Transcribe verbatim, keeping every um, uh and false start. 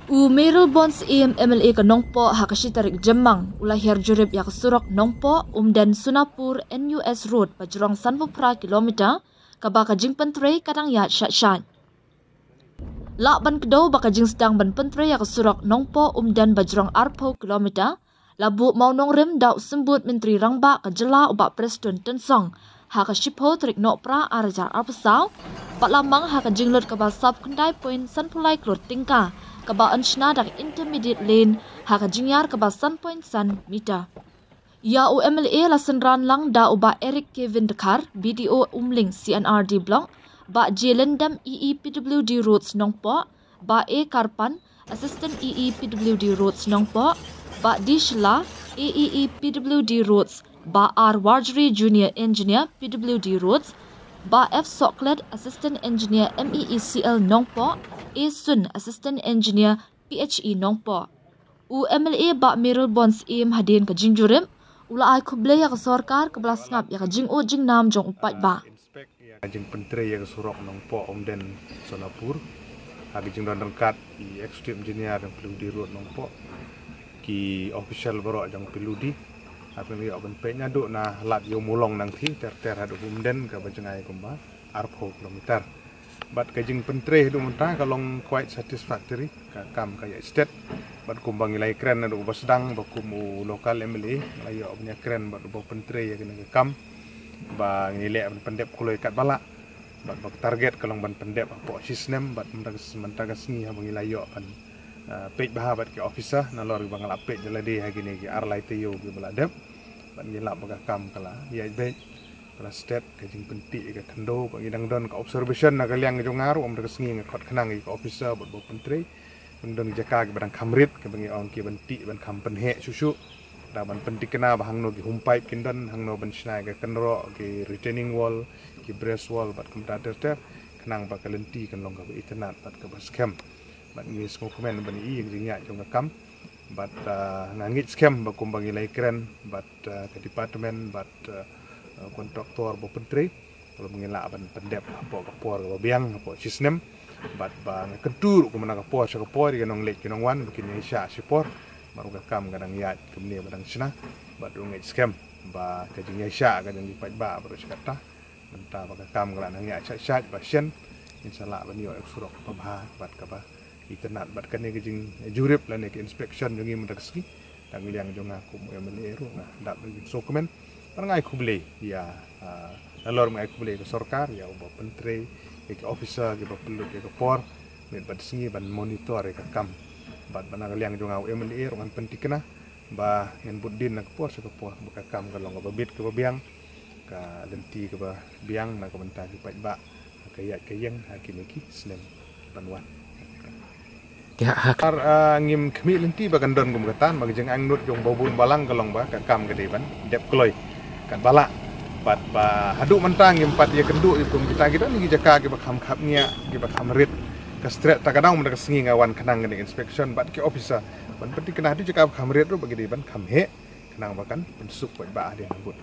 U Mayralborn Syiem M L A ka Nongpoh ha ka shi tarik Jymmang u la hiar jurip ïa ka surok Nongpoh Umden Sonapur N U S Road ba jrong sanphew phra kilometer kaba ka jingpyntrei ka dang ïaid shah shah. Lah ban kdew ba ka jingsdang ban pyntrei ïa ka surok Nongpoh Umden ba jrong arphew kilometer la buh mawnongrim da u Symbud Myntri Rangbah ka jylla u Bah Prestone Tynsong ha ka shiphew tarik Nohprah ar hajar arphew saw bad la mang ha ka jinglut kaba sawphew khyndai point sanphew lai klur tyngka kaba yn shna da ka intermediate lane ha ka jingïar kaba san point san meter. Ïa u M L A la synran lang da u Bah Eric Kevin Dkhar, B D O Umling C and R D Block, Bah J Lyndam, E E P W D Roads Nongpoh, Bah A Kharpan, Assistant E E P W D Roads Nongpoh, Bah D Shylla, A E E P W D Roads, Bah R Warjri, Junior Engineer, P W D Roads, Bah F Sohkhlet, Assistant Engineer, M E E C L Nongpoh, A Sun, Assistant Engineer, P H E Nongpoh. U M L A Bah Mayralborn Syiem hadien ka jingjurip u la ai khublei ïa ka sorkar kaba la sngap ïa ka jingud jingnam jong u paidbah. Inspect ïa ka jingpyntrei ïa ka surok Nongpoh Umden Sonapur ha ka jingdon ryngkat i Executive Engineer jong P W D Road Nongpoh, ki official baroh jong P W D. Ha pynïoh ban peit naduh na Lad Ïew Mawlong Nangthi ter ter haduh Umden kaba jngai kumba arphew kilometer. Bad ka jingpyntrei haduh mynta ka long quite satisfactory, ka kam ka ïaid stet. Bad kumba ngi la ïakren naduh ba sdang ba kum u local M L A la ïoh ban ïakren bad uba pyntrei ïa kane ka kam ba ngi leh ban pyndep kloi katba lah. Bad ba ka target ka long ban pyndep hapoh shi snem bad mynta ka, mynta ka sngi haba ngi la ïoh ban, ah, peit bha bad ki officer nalor kiba nga la peit da lade ha kine ki ar lai taïew kiba la dep. Bad ngi lap ba ka kam ka la ïaid beit, ka la stet, ka jingpynti ka khyndew, ba ngi dang don ka observation na ka liang jong nga ruh, ym da ka sngi nga khot khnang ïa ka officer bad ba pyntrei. Dang don jaka kiba dang kham rit, kiba ngi ong ki ban tih ban kham pynheh shuh shuh. Da ban pynthikna ba hangno ki hum pipe kin don, hangno ban shna ïa ka kynroh, ki retaining wall, ki breast wall bad kumta ter ter. Khnang ba ka lynti kan long kaba itynnad bad kaba skhem. Bad ngi sngewkmen ban ïohi ïa ka jingïaid jong ka kam. Bad, ah, nga ngeit skhem ba kumba ngi la ïakren bad, ah, ka department bad, ah, kontraktor ba pyntrei, ba ngi lah ban pyndep hapoh ka por kaba biang, hapoh shi snem. Bad ba nga kyntu ruh kumba na ka por sha ka por ïa ki nongleit ki nongwan ba kin ïaishah shipor. Bad ruh ka kam ka dang ïaid kumne ba dang shna. Bad ruh ngeit skhem ba ka jingïaishah ka jong ki paidbah baroh shi katta. Mynta ba ka kam ka la nang ïaid shait shait ba shen, ngin sa lah ban ïoh ïa ka surok kaba bha bad kaba itynnad. Bad kane ka jingjurip lane ka inspection jong ngi mynta ka sngi, dang liang jong nga kum u M L A ruh nga dap da ka jingsngewkmen. Bad nga ai khublei ïa, ah, nalor nga ai khublei ïa ka sorkar, ïa uba pyntrei, ïa ki officer kiba pynlut ïa ka por miet bad sngi ban monitor ïa ka kam. Bad, bad na ka liang jong nga u M L A ruh ngan pynthikna ba ngin bud dien na ka por sha ka por ba ka kam ka long kaba bit kaba biang, ka lynti kaba biang na ka bynta ki paidbah ha ka ïaid ka ïeng ha kine ki snem ban wan. Ïa, ha ka- Ar, ah, ngim khmih lynti ba kan don kum kata, ba ka jingangnud jong ba bun balang ka long ba ka kam ka dei ban dep kloi katba lah. Bad ba haduh mynta ngim pat ïakynduh ïa kum kita ki don ki jaka kiba kham khapngiah, kiba kham rit. Ka stret ta ka dang mynta ka sngi nga wan khnang kane inspection bad ki officer ban pynthikna haduh jaka ba kham rit ruh ba ki dei ban kham heh khnang ba kan pynsuk paidbah hadien habud.